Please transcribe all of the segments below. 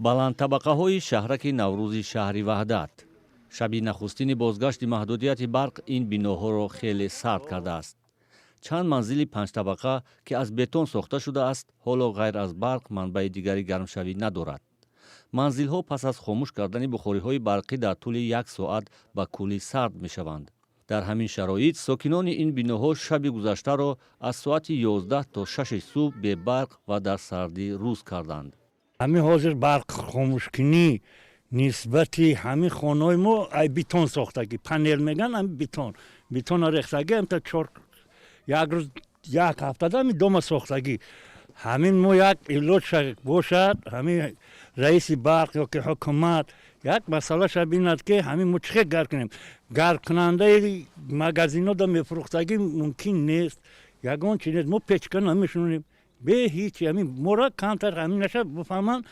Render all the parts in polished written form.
Баландтабақаҳои шаҳраки Наврӯзи шаҳри Ваҳдат. Шаби нахустини бозгашти маҳдудияти барқ ин биноҳоро хеле сард кардааст. Чанд манзили панҷтабақа, ки аз бетон сохта шудааст, ҳоло ғайр аз барқ манбаи дигари гармшавӣ надорад. Манзилҳо пас аз хомӯш кардани бухориҳои барқӣ дар тӯли як соат ба куллӣ сард мешаванд. Дар ҳамин шароит сокинони ин биноҳо шаби гузаштаро аз соати 11 то 6 субҳ бебарқ ва дар сардӣ рӯз карданд. Ҳамин ҳозир барқ хомӯшкунӣ нисбати ҳамин хонаҳои мо ай бетон сохтагӣ, панел меган, ҳами бетон, бетона рехтагӣ, ҳамта чор як рӯз, як ҳафтада ҳамин дома сохтагӣ. Ҳамин мо як илоҷ бошад, ҳамин раиси барқ ё ки ҳукумат як масъалаша бинад, ки ҳамин мо чӣ хел гарм кунем. Гармкунандаи магазинода мефурӯхтагӣ мумкин нест, ягон чи нест. Мо печка намешунонем бе ҳеҷ. Ҳамин мора камтар ҳамин наша бифаҳманд,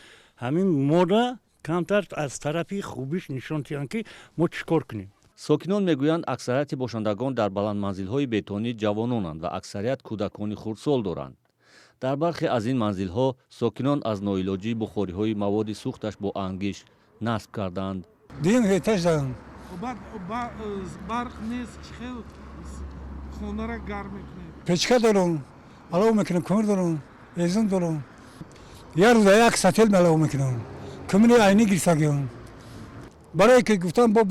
ҳамин мора камтар аз тарафи хубиш нишон диҳанд, ки мо чӣ кор кунем. Сокинон мегӯянд, аксарияти бошандагон дар баландманзилҳои бетонӣ ҷавононанд ва аксарият кӯдакони хурдсол доранд. Дар бархе аз ин манзилҳо сокинон аз ноилоҷӣ бухориҳои маводи сӯхташ бо ангишт насб карданд. Дуюм этаж дорам. Барқ нест, чӣ хел хонаро гарм мекунед? Печка дорам, алов мекунам, кӯмир дорам, ҳезум дорам. Як рӯза як сател алов мекунам, кӯмири айнӣ гирифтагиам. Барое ки гуфтам, бо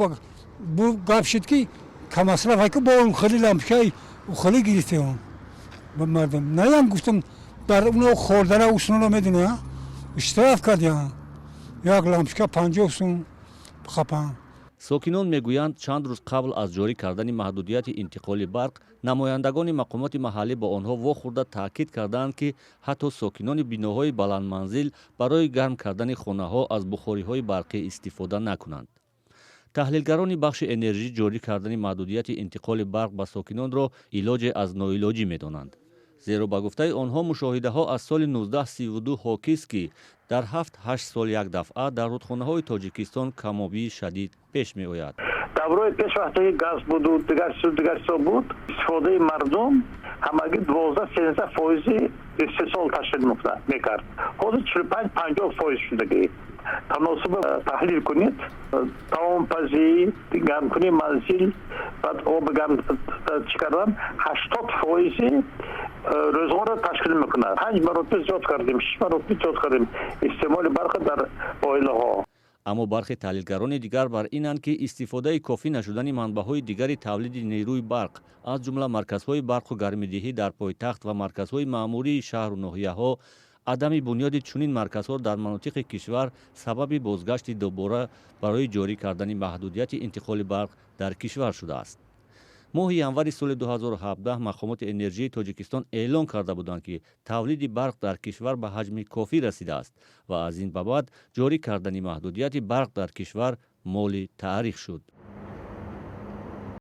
бу гап шуд, ки каммасраф ку, бо хели лампочкаи хеле гирифтем ба мардум. Наям гуфтам, дар уно хордара усуноро медуна, штраф кардям, як лампочка 50 сум хапан. Сокинон мегӯянд, чанд рӯз қабл аз ҷорӣ кардани маҳдудияти интиқоли барқ намояндагони мақомоти маҳаллӣ бо онҳо вохӯрда, таъкид кардаанд, ки ҳатто сокинони биноҳои баландманзил барои гарм кардани хонаҳо аз бухориҳои барқӣ истифода накунанд. Таҳлилгарони бахши энержӣ ҷорӣ кардани маҳдудияти интиқоли барқ ба сокинонро илоҷе аз ноилоҷӣ медонанд, зеро ба гуфтаи онҳо, мушоҳидаҳо аз соли 1932 ҳокист, ки дар 7-8 сол як дафъа дар рудхонаҳои Тоҷикистон камобии шадид пеш меояд. Даврои пеш, вақте ки газ буду дигар чизу дигар чизо буд, истифодаи мардум ҳамагӣ 12-13 фоизи истеҳсол ташкил мекард. Ҳозир 45-50 фоиз шудагӣ. Таносуба таҳлил кунед: таомпазӣ, гармкунии манзил, баъд оби гарм чӣ кардан 80 фоизи рӯзғорро ташкил мекунад. Панҷ маротиба зиёд кардем, шиш маротиба зиёд кардем истеъмоли барқа дар оилаҳо. Аммо бархе таҳлилгарони дигар бар инанд, ки истифодаи кофӣ нашудани манбаъҳои дигари тавлиди нерӯи барқ, аз ҷумла марказҳои барқу гармидиҳӣ дар пойтахт ва марказҳои маъмурии шаҳру ноҳияҳо, адами бунёди чунин марказҳо дар манотиқи кишвар сабаби бозгашти дубора барои ҷорӣ кардани маҳдудияти интиқоли барқ дар кишвар шудааст. Моҳи январи соли 2017 мақомоти энержии Тоҷикистон эълон карда буданд, ки тавлиди барқ дар кишвар ба ҳаҷми кофӣ расидааст ва аз ин ба баъд ҷорӣ кардани маҳдудияти барқ дар кишвар моли таърих шуд.